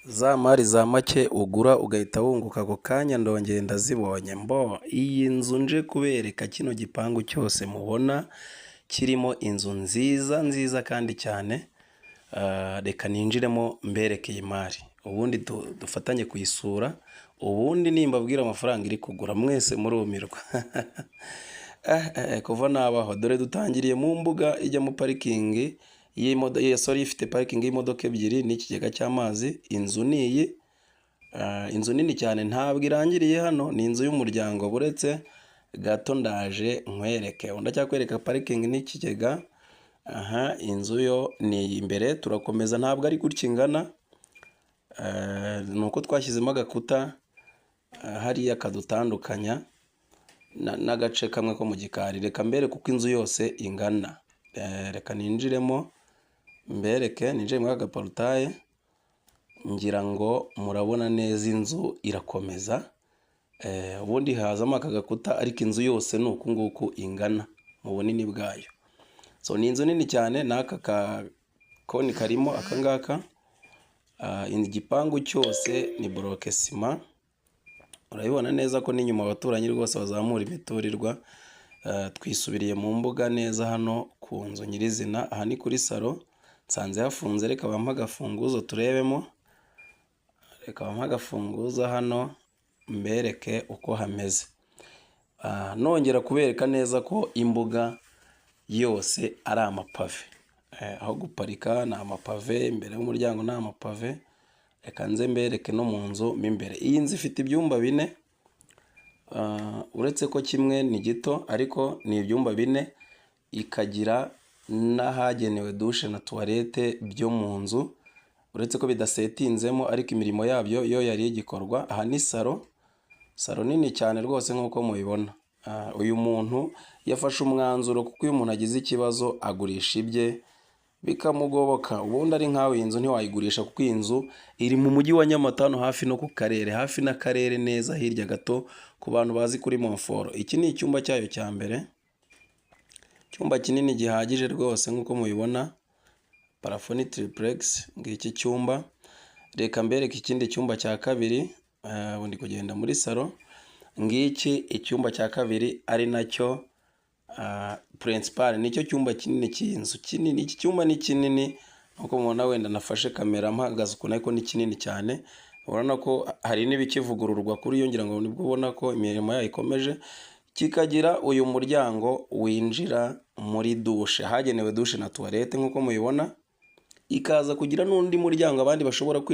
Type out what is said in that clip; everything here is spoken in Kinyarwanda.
Za mari za make ugura ugahita wunguka ako kanya, ndongeye ndazibonye. Mbo iyi nzu nje kubereka, kino gipangu cyose mubona kirimo inzu nziza nziza kandi cyane. Reka ninjiremo mbereke iyi mari, ubundi dufatanye kuyisura, ubundi nimbabwira amafaranga iri kugura mwese murumirwa. Kuva nabaho, dore dutangiriye mu mbuga ijyamo parikingi y'imodoka, sorry, ifite parikingi y'imodoka ebyiri n'ikigega cy'amazi. Inzu ni iyi, inzu nini cyane. Ntabwo irangiriye hano, ni inzu y'umuryango. Buretse gato ndaje nkwereke, ndacyakwereka parikingi n'ikigega. Aha inzu yo ni iyi imbere, turakomeza. Ntabwo ari gutya ingana, ni uko twashyizemo agakuta hariya kadutandukanya n'agace kamwe ko mu gikari. Reka mbereke uko inzu yose ingana. Reka ninjiremo mbereke, ninjire muri aka gaporutaye. Ngira ngo murabona neza inzu irakomeza, ubundi hazamo aka gakuta, ariko inzu yose ni uku nguku ingana mu bunini bwayo. So ni inzu nini cyane, n'aka gakoni karimo aka ngaka. Igipangu cyose ni bloc ciment, urabibona neza ko n'inyuma abaturanyi rwose bazamura imiturirwa. Twisubiriye mu mbuga neza hano ku nzu nyirizina. Aha ni kuri salo, nsanze hafunze, reka bampe agafunguzo turebemo. Reka bampe agafunguzo hano mbereke uko hameze. Nongera kubereka neza ko imbuga yose ari amapave, aho guparika ni amapave, imbere y'umuryango ni amapave. Reka nze mbereke no mu nzu mo imbere. Iyi nzu ifite ibyumba bine, uretse ko kimwe ni gito, ariko ni ibyumba bine, ikagira n'ahagenewe douche na toilette byo mu nzu, uretse ko bidasetinzemo, ariko imirimo yabyo yo yari igikorwa. Aha ni salo, salo nini cyane rwose nk'uko mubibona. Uyu muntu yafashe umwanzuro, kuko iyo umuntu agize ikibazo agurisha ibye bikamugoboka. Ubundi ari nkawe, iyi nzu ntiwayigurisha, kuko iyi nzu iri mu mujyi wa Nyamata, hano hafi no ku karere, hafi n'akarere neza, hirya gato ku bantu bazi kuri Montfort. Iki ni icyumba cyayo cya mbere, icyumba kinini gihagije rwose nk'uko mubibona, plafond ni triplex. Ngiki cyumba. Reka mbereke ikindi cyumba cya kabiri. Ubu ndi kugenda muri salo. Ngiki icyumba cya kabiri, ari nacyo principal, nicyo cyumba kinini cy'iyi nzu, kinini. Iki cyumba ni kinini nk'uko mubona, wenda nafashe kamera mpagaze ukuntu, ariko ni kinini cyane. Urabona ko hari n'ibikivugururwa kuri yo, ngira ngo nibwo ubona ko imirimo yayo ikomeje. Kikagira uyu muryango winjira muri douche, hagenewe douche na toilette nk'uko mubibona, ikaza kugira n'undi muryango abandi bashobora kwinjira.